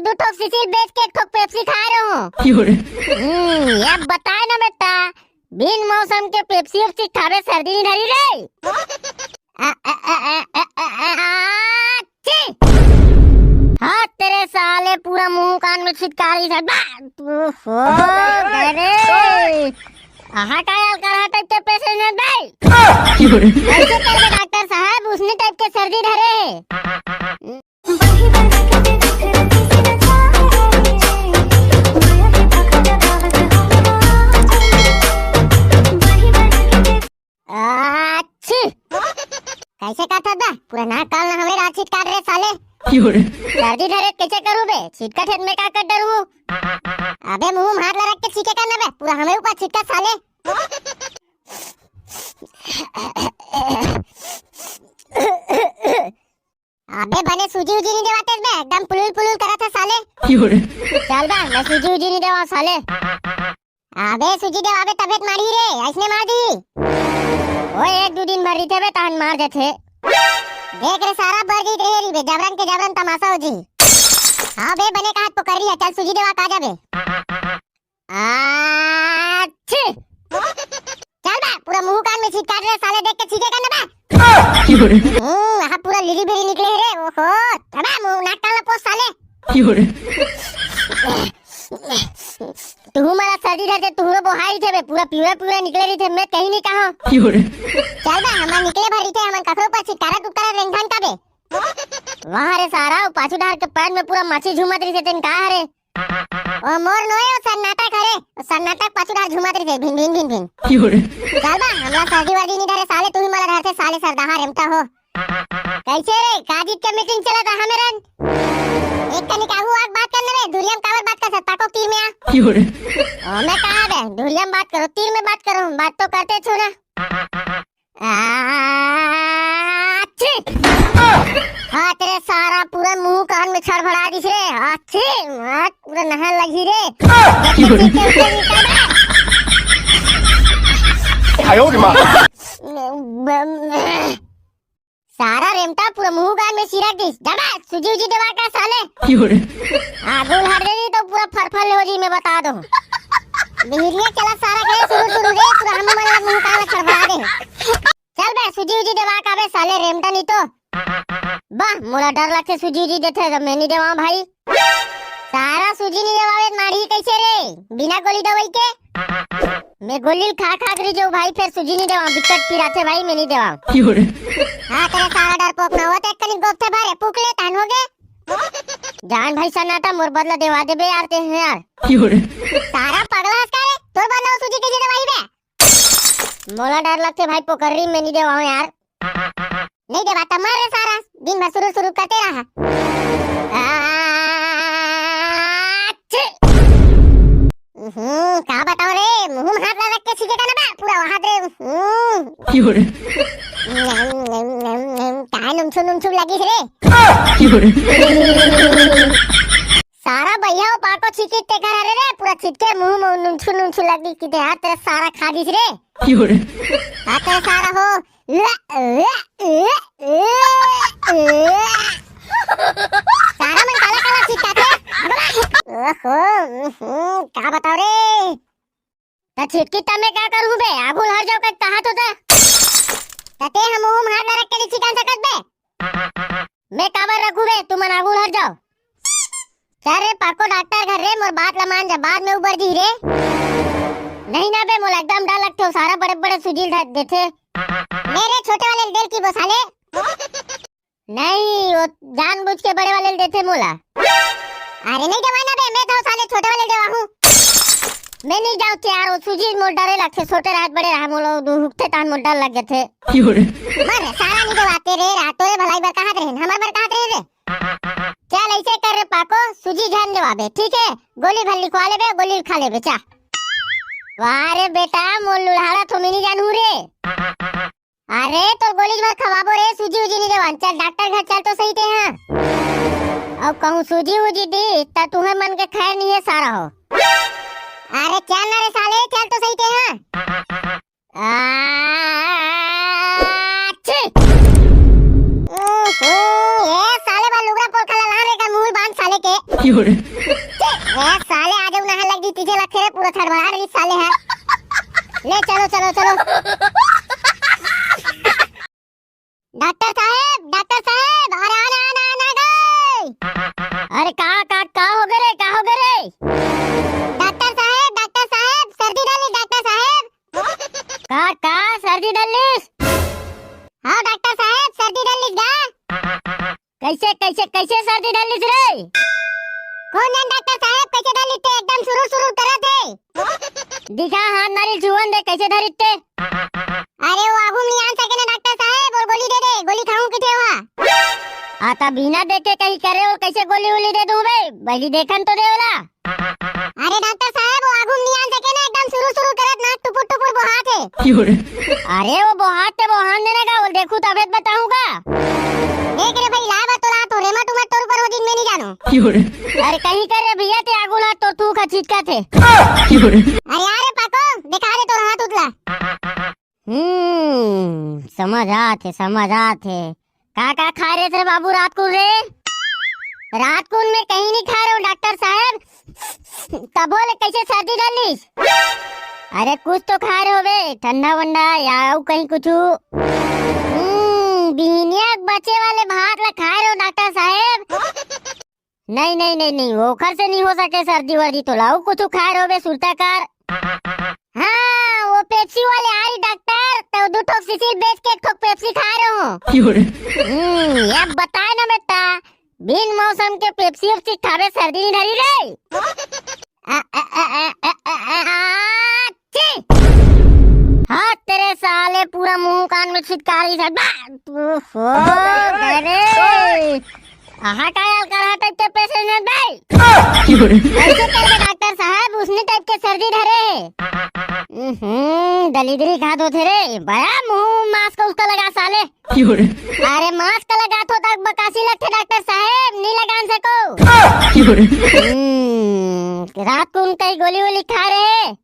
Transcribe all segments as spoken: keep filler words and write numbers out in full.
दू ठोक सीसील बेच के एक ठोक पेप्सी खाए रहूं। हम्म, ये बताए ना बेटा, बिन मौसम के पेप्सी वेप्सी खाबे सर्दी नहीं धरी रे। आ, आ, आ, आ, आ, आ, आ, छी! हाँ, तेरे साले पूरा मुंह कान में छिटका रही है। बा! ओहो, अरे! आहा, का यार, करहा टाइप के पेशेंट है बे? ऐसे करके डॉक्टर साहब, उसने टाइप के सर्दी धरे है। अच्छी। कैसे काटत बा? पूरा नाक कान ला हमरे रात छिटका रे साले। सर्दी धरे कैसे करू बे? छिटका ठेठ में का कर डरू? अबे मुंह में हाथ ला रख के छीके कर ना बे, पूरा हमरे ऊपर छिटका साले। अबे बने सूजी उजी नहीं देवाते बे, एकदम पुलुल पुलुल करत है साले। चल बा, मैं सूजी उजी नहीं देवा साले। अबे सूजी देवाबे तबे त मारी रे, ऐसने मार दी। ओ एक दू दिन भर रहिथे बे, तहन मार देथे। देख रे सारा बर गई रे री बे, जबरन के जबरन तमाशा हो जी। हाँ बे बने कहा तो कर रही है, चल सूजी देवा का जाबे। अच्छे। चल बा, पूरा मुंह कान में छींक काट रहे साले, देख के छींके का ना बा। हम्म, वहाँ पूरा लिरी बिरी निकले रे, ओहो। अबे मुंह नाक कान ला पोछ साले। तू मला सर्दी धरते, तुहरो बोहाई थे बे, पूरा पिवरा पिवरा निकले रही थे, मैं कहीं नहीं कहा। चल बा, हमार निकले भर रही थे, हमन कखरो पर छिटकारा टुटकारा रेंगथन का बे। वाह रे सारा, वो पाछू डार के पैर में पूरा माछी झूमत रही थे, तेन का हरे? ओ मोर नोए, ओ सन्नाटा करे, ओ सन्नाटा पाछू डार झूमत रही थे, भिन भिन भिन भिन। चल बा, हमला सर्दी वर्दी नहीं धरे साले, तू ही मला धरते साले सरदाहा रेमटा हो। कैसे रे, काजी के मीटिंग चला था हमें रन? एक कनी काहू आग बात करने रे, धुरियम कावर बात कर सकता को तीर में आ। ओ मैं कहा बे, धुरियम बात करो, तीर में बात करो, बात तो करते छो ना। अच्छे। हाँ, तेरे सारा पूरा मुंह कान में छड़फड़ा दिस रे। अच्छे, मार पूरा नहान लगी रे। आयो रे माँ। सारा रेमटा पूरा मुंह कान में सिरक दिस। जाबा, सूजी उजी देवा का साले? आगू हट दे तो पूरा फरफर हो जी, मैं बता दो। बिहरिया चला सारा करे शुरू शुरू रे, पूरा हम मन मुंह कान में छड़फड़ा दे। चल बे, सूजी उजी देवा का बे साले रेमटा नहीं तो। बा, मोला डर लगथे सूजी उजी देथे तो मैं नहीं देवा भाई। सारा सूजी नहीं देवावे मारी कैसे रे? बिना गोली दवाई के? मैं गोली खा खा कर जो भाई फिर सूजी नहीं देवा, बिकट पिराथे भाई, मैं नहीं देवा। हाँ, तेरे सारा डर पोक ना होते, कनी गोपथे भरे, पुक ले तान हो गे। जान भाई सन्नाटा, मोर बदला देवा देबे यार, ते हैं यार। सारा पगला हस का रे? तोर बदला वो सूजी कैसे दवाई बे? मोला डर लगथे भाई, पोकर्री में नहीं देवाओ यार। नहीं देवा त मर रे सारा, दिन भर सुरु सुरु करते रहा। आ, छी। हम्म, का बताओ रे, मुंह में हाथ ला रख के छींके का ना बा, पूरा वहां रे। हम्म। नम, नम, नम, नम, का नुमछू नुमछू लगिस रे। सारा भैया वो पाको छिकी ते कर रे रे, पूरा छिटके मुंह में नुनछू नुनछू लगी कि दे हाथ तेरा सारा खा दिस रे। हाथ तेरा सारा हो। सारा मन काला काला छिटका थे। ओहो, हम्म, का बताओ रे। त छिटकी तमे का करू बे? आगू हर जाओ कह कहा तो ता। तते हम मुंह मार ना रख के नहीं छिकान सकत बे। मैं काबर रखू बे, तुमन आगू हट जाओ। चल रे पाको डॉक्टर घर रे, मोर बात ला मान जा, बाद में उबर जी रे। नहीं ना बे, मोला एकदम डर लगथे, वो सारा बड़े बड़े सुजील धर देथे। मेरे छोटे वाले दिल की बसाले। नहीं, वो जानबूझ के बड़े वाले देथे मोला। अरे नहीं देवा ना बे, मैं तो साले छोटे वाले देवा हूँ। मैं नहीं जाऊँ यार, वो सुजील मोर डरे लगथे, छोटे रात बड़े रहा मोला, दू हुकथे तान मोर डर लग जथे। मर रे, सारा नहीं देवाते रे, रात तोरे भलाई बर कहात रहे, हमर बर कहात रहे रे। चल ऐसे कर रे पाको, सूजी झन देवाबे, ठीक है? गोली भर लिखवा लेबे, गोली खा लेबे, चा। वाह रे बेटा, मोर लुढ़ाड़ा तो मैं नहीं जानू रे। अरे तोर गोली भर खवाबो रे, सूजी उजी नहीं देवन, चल डॉक्टर घर चल तो सही ते हाँ। अब कहूँ सूजी उजी दी, त तुहे मन के खैर नहीं है सारा हो। अरे चल ना रे साले, चल तो सही ते हाँ। आ, छी। हम्म, ये साले बा लुगरा पोल खाला लान रे का मुंह बांध साले के। ए साले, आज नहा लग गई, पीछे लग रे, पूरा थड़बड़ा रही साले है। ले चलो, चलो, चलो। डॉक्टर साहेब, डॉक्टर साहेब, अरे आना, आना, आना गए। अरे का, का, का हो गए रे, का हो गए रे? डॉक्टर साहेब, डॉक्टर साहेब, सर्दी डाली डॉक्टर साहेब। का, का सर्दी डालीस? हाँ डॉक्टर साहेब, सर्दी डालीस गा। कैसे, कैसे, कैसे सर्दी डालीस रे? कौन जान डॉक्टर साहेब, कैसे डालीस ते, एकदम सुरुर सुरुर करत हे। दिखा हाथ नारी छुअन दे, कैसे धरिस ते? अरे वो आगू में नहीं आन सके ना डॉक्टर साहेब, और गोली दे दे, गोली खाऊं किथे हुआ। आता बिना देखे कहीं करे और कैसे गोली उली दे दूं बे? पहली देखन तो दे ओला। अरे डॉक्टर साहेब, वो आगू में नहीं आन सके ना, एकदम सुरुर सुरुर करत ना, टुपुर टुपुर बोहात हे। अरे वो बोहात ते बोहान देने का, वो देखू तबीयत बताऊंगा। देख रे भाई, लाए बा तो ला तो, रेमा टूमा तोर ऊपर हो दिन में नहीं जानो। अरे कहीं कर रे भैया, ते आगू ला तो तू का चिचका थे। अरे अरे पाको, दिखा दे तोर हाथ उतला। हम्म, समझ आत हे, समझ आत हे। का, का खाए रहे थे बाबू रात कुन रे? रात कुन मैं कहीं नहीं खा रहे हूँ डॉक्टर साहेब। तभो ले कैसे सर्दी डालीस? अरे कुछ तो खाए रहे हो बे, ठंडा वंडा या अउ कहीं कुछ। हम्म, बिहनिया के बचे वाले भात ला खाए रहे हो डॉक्टर साहेब। नहीं, नहीं, नहीं, नहीं, ओखर से नहीं हो सके सर्दी वर्दी, तो लाऊ कुछ खाए रहो बे, सुरता कर। हाँ, वो पेप्सी वाले आ रही डॉक्टर, तो दो ठोक सीसील बेच के एक ठोक पेप्सी खाए रहो। हम्म, ये बताए ना बेटा, बिन मौसम के पेप्सी वेप्सी खावे सर्दी नहीं धरी रे। आ, आ, आ, आ, आ, आ, आ, आ, छी! हाँ, तेरे साले पूरा मुंह कान में छिटका रही है। बा-, ओहो, अरे, आहा, का यार कर हटे के पेशेंट है बे? ऐसे करके डॉक्टर साहब, उसने टाइप के सर्दी धरे है। हम्म, दलिद्री खा दो थे रे, बड़ा मुंह मास्क उसका लगा साले। अरे मास्क लगा तो तक बकासी लगते डॉक्टर साहब, नहीं लगान सको। हम्म, रात को उनका ही गोली वोली खा रहे।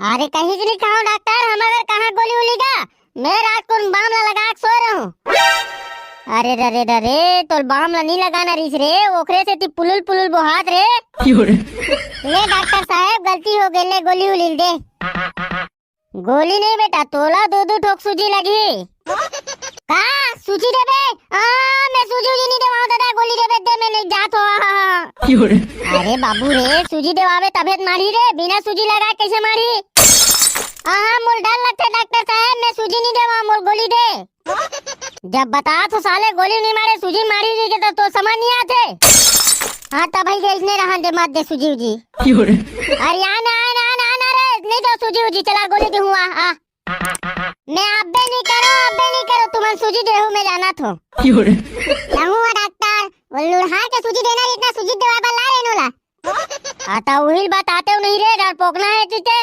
अरे कहीं से नहीं खाओ डॉक्टर, हम अगर कहाँ गोली वोली का, मैं रात को बाम ला लगा के सोए रहूं। अरे रे रे रे, तोल बाम ला नहीं लगाना रिस रे, ओखरे से ती पुलुल पुलुल बोहात रे। ले डॉक्टर साहब, गलती हो गई, ले गोली उली दे। गोली नहीं बेटा, तोला दो दो ठोक सूजी लगी। का सूजी देबे? आ, मैं सूजी उजी नहीं देवाऊं दादा, गोली देबे दे, मैं नहीं जात हो। अरे बाबू रे, सूजी देवावे तबे त मारी रे, बिना सूजी लगा कैसे मारी? आहा, मोल डर लगथे डॉक्टर साहब, मैं सूजी नहीं देवा, मोल गोली दे। जब बता तो साले गोली नहीं मारे, सूजी मारी जी के तो, तो समझ नहीं आते। हाँ तब भाई इसने रहन दे, मत दे सूजी उजी। अरे आ ना, आ ना, आ ना, आ ना रे, नहीं दो सूजी उजी, चला गोली दे हुआ, आ। मैं अब्बे नहीं करो, अब्बे नहीं करो, तुमन सूजी देहू मैं जाना थो। लहुआ डॉक्टर, वो लुढ़ार के सूजी देना रे, इतना सूजी देवा बा ला रे नोला। आता उहिल बताते हो नहीं रे, डर पोकना है तुझे।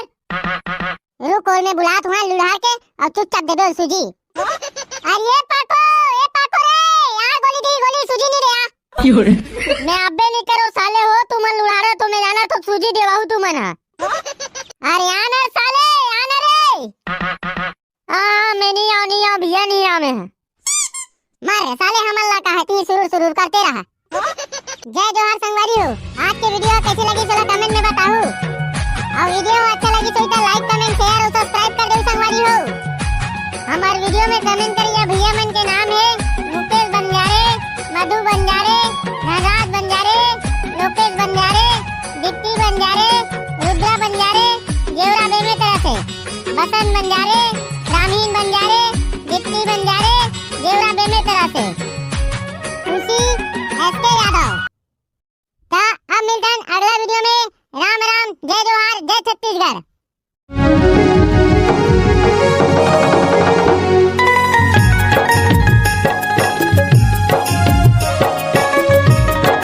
रुक, और मैं बुलात हुआ लुढ़ार के, और चुपचाप दे दो सूजी। अरे ये पाको, ये पाको रे, यार गोली दी, गोली सूजी नहीं रे यार। मैं अब्बे नहीं करो साले हो, तुमन लुढ़ार हो, तो मैं जाना तो सूजी देवाहू तुमन हा। अरे आना साले, आना रे। हाँ, मैं नहीं आऊँ, नहीं आऊँ भैया, नहीं आऊँ मैं। मार रे साले, हमन ला कहा ती सुरूर सुरूर करते रहा। जय जोहार संगवारी हो, आज के वीडियो कैसे लगी चला कमेंट में बताहू। और वीडियो अच्छा लगी तो इतना लाइक, कमेंट, शेयर और सब्सक्राइब कर दो संगवारी हो। हमार वीडियो में कमेंट करिए भैया मन के नाम है मुकेश बंजारे, मधु बंजारे, धनराज बंजारे, लोकेश बंजारे, दीप्ति बंजारे, रुद्रा बंजारे, जेवरा बेमे तरह से। बसंत बंजारे, रामहीन बंजारे, दीप्ति बंजारे, जेवरा बेमे तरह से। खुशी एस के यादव। त अब मिलतन अगला वीडियो में। राम राम, जय जोहार, जय छत्तीसगढ़।